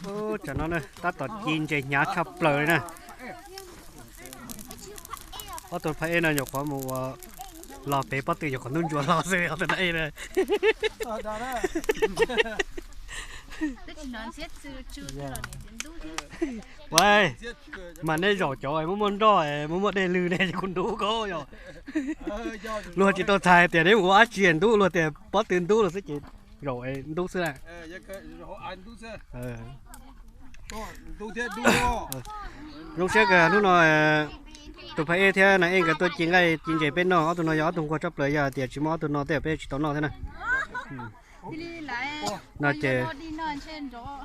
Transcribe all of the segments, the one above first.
Tsam no na tab tom ci ntses hnyav tshaj plaws li na. Ob tug phab ej no nyuam qhuav mus ua los pem pob tw nyuam qhuav ntub ntsuav los xwb, ob tug no ej na. Ua, mas nej zaum cov muaj muaj nroj, muaj muaj dej lwg ne, kuv ntub koj yog. Luag tsis tau txhais tias neb mus ua dab tsi ntub, luag tias pob tw ntub los xwb ces zaum ntub xwb na. Zoo siab kawg hnub no tus phab ej thiab nas ej nkawd tuaj ci nqaij ci ntses peb noj. Ob tug no yog ob tug nquag tshaj plaws, yog tias tsis muaj ob tug no tej zaum peb tsis tau noj thiab na. No ces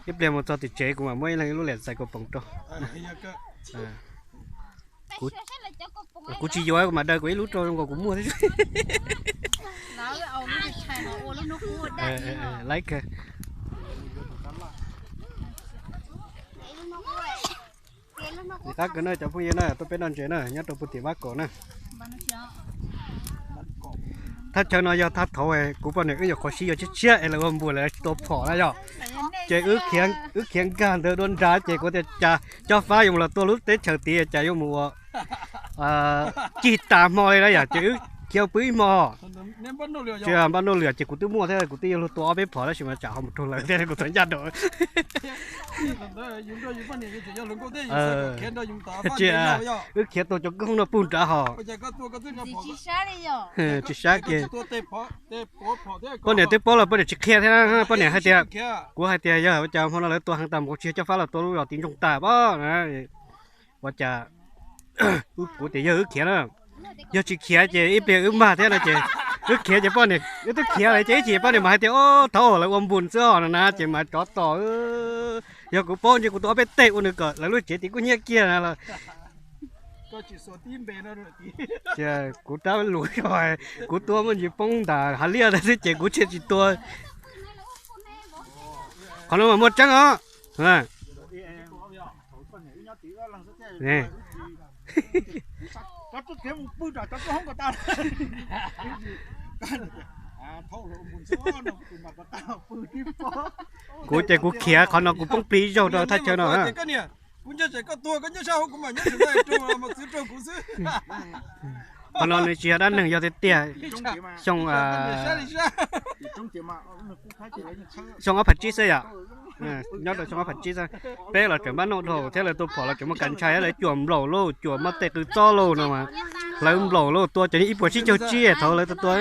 ib pliag mus txog tim tsev kuv mam muab ib leeg ib lub liam xais kaus poom rau. Kuv tsis yuav, kuv mam daws kuv ib lub rau zoo nkaus kuv muaj thiab. Laiv kawg. Nim qab kawg na cov phooj ywg na, tuaj peb noj ntses na, nyob rau puag tim Vaj Kaum na. Thaj chaw no yog thaj thaud kuv poj niam wb nyuam qhuav sib yuav tshiab tshiab es lawv ua npus lawv tsis tau phom na yog. Ces wb khiav nkag ntawd dua nrad ces kuv tias cas Cob Fab yuav mus los tua lub teb chaws tid cas yuav mus ua cig tas hmo li na yom, ces wb khiav pw ib hmo. Ces npaj nuj lwm ces kuv twb muaj thiab, kuv twb yuav luag tua ob peb phom tab sis mas tsam ho mus raug lawv thiab kuv txawm ncaj nraim. Tsis, wb khiav tau cov koob no pug nrad hos. Tsis sab kiag. Poj niam twb paub los poj niam tsis qhia thiab, poj niam hais tias, kuv hais tias yog ua cas hmo no lawv tua heev tas mus, kuv tsis yog Cob Fab los tua lub zos tid ntsoog tas pob. Ua cas kuv tias yog wb khiav na, yog tsis khiav ces ib pliag wb mag thiab no ces wb khiav ces poj niam, wb twb khiav lawm ces ib chim poj niam mas hais tias o thaum lawv ua npus xwb os no na ces mas tsov tos. Yog kuv paub ntshe kuv tua ob peb teg ua nws kom lawv lub tsev tid kuj hnyiab kiag na los. Kuv rab lus yog kuv tua muaj ntsis poob ntas hav liaj xwb ces kuv thiaj tsis tua. Qhov no mas muaj tseeb os. Kuv ces kuv khiav qhov no kuv poob plig zaug rau thaj chaw no. Qhov no nws tsis yog dab neeg yog tiag tiag. Xyoo, xyoo ob phav tsib xwb yom. Nyob rau xyoo ob phav tsib xwb, peb los tseem npaj nuj dhau thiab lawv tua phom los tseem muaj kav ntshai, lawv cuam nplaum lauj, cuam muaj tej qws txob lauj no mas, hlawv nplaum lauj, tua cov ib puas tsib caug tsib thaum lawv tua tua.